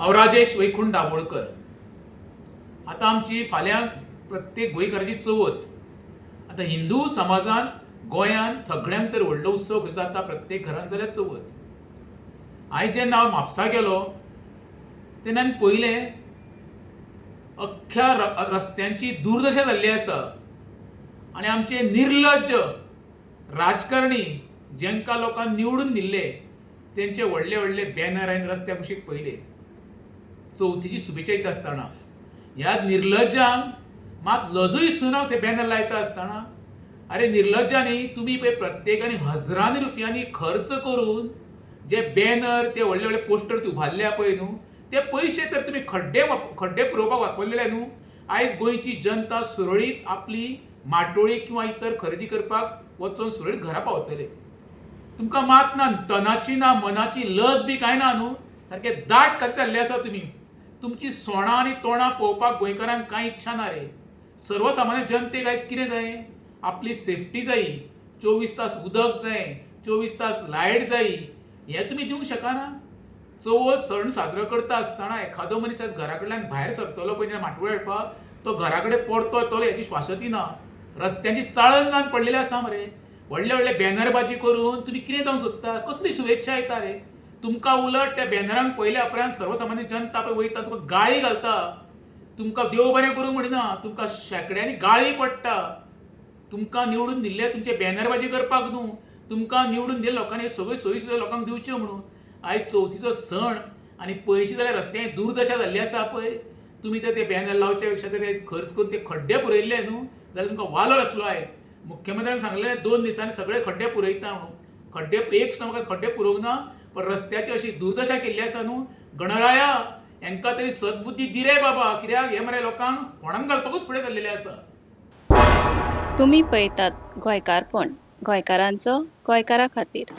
हांव राजेश वैकुंठ दाभोळकर. आतां आमची फाल्यां प्रत्येक गोंयकाराची चवथ. आतां हिंदू समाजान गोंयांत सगळ्यांत तर व्हडलो उत्सव खंय जाता प्रत्येक घरांत जाल्यार चवथ. आयज जेन्ना हांव म्हापसा गेलो तेन्ना हांवें पळयलें, अख्ख्या रस्त्यांची दुर्दशा जाल्ली आसा आनी आमचे निर्लज्ज राजकारणी जेंकां लोकांनी निवडून दिल्ले तेंचे व्हडले व्हडले बॅनर हांवें रस्त्या कुशीक पळयले चवथीची शुभेच्छा दिता आसतना. ह्या निर्लज्जांक मात लजूय दिसना ते बॅनर लायता आसतना. अरे निर्लज्जांनी, तुमी पळय प्रत्येकानी हजरांनी रुपयांनी खर्च करून जे बॅनर, ते व्हडले व्हडले पोस्टर ते उबारले पळय न्हू, ते पयशे तर तुमी खड्डे पुरोवपाक वापरलेले न्हू, आयज गोंयची जनता सुरळीत आपली माटोळी किंवा इतर खरेदी करपाक वचोन सुरळीत घरा पावतले. तुमकां मात ना तनाची ना मनाची लज बी कांय ना न्हू, सारके दाट कशे जाल्ले आसा तुमी. तुमची सोणां आनी तोंडां पळोवपाक गोंयकारांक कांय इच्छा ना रे. सर्वसामान्य जनतेक आयज कितें जाय? आपली सेफ्टी जायी, 24 तास उदक जाय, 24 तास लायट जायी. हें तुमी दिवंक शकना? चवथ सण साजरो करता आसतना एखादो मनीस आयज घरा कडल्यान भायर सरतलो पळय माटोळी हाडपाक, तो घरा कडेन परतो येतलो हेची शाश्वती ना. रस्त्यांची चाळण जावन पडलेली आसा मरे. व्हडले व्हडले बॅनरबाजी करून तुमी कितें जावंक सोदता? कसली शुभेच्छा येता रे तुमकां? उलट त्या बॅनरांक पळयल्या उपरांत सर्वसामान्य जनता पळय वयता, तुका गाळी घालता. तुमकां देव बरें करूं म्हणिना, तुमकां शेंकड्यांनी गाळी पडटा. तुमकां निवडून दिल्ले तुमचे बॅनरबाजी करपाक न्हू. तुमकां निवडून दिल्ले लोकांनी सगळ्यो सोयी सुविधा लोकांक दिवच्यो म्हणून. आयज चवथीचो सण आनी पयशे जाल्यार रस्त्यांनी दुर्दशा जाल्ली आसा पळय. तुमी तर ते बॅनर लावच्या पेक्षा ते खर्च करून ते खड्डे पुरयल्ले न्हू, जाल्यार तुमकां वालोर आसलो. आयज मुख्यमंत्र्यान सांगलें, 2 दिसांनी सगळे खड्डे पुरयता म्हणून. खड्डे एक सुद्दां म्हाका खड्डे पुरोवंक ना, पण रस्त्याची अशी दुर्दशा केल्ली आसा न्हू. गणराया, हेंकां तरी सदबुद्धी दी रे बाबा, कित्याक हे मरे लोकांक फोंडान घालपाकूच फुडें सरलेले आसा. तुमी पळयतात गोंयकारपण, गोंयकारांचो गोंयकारा खातीर.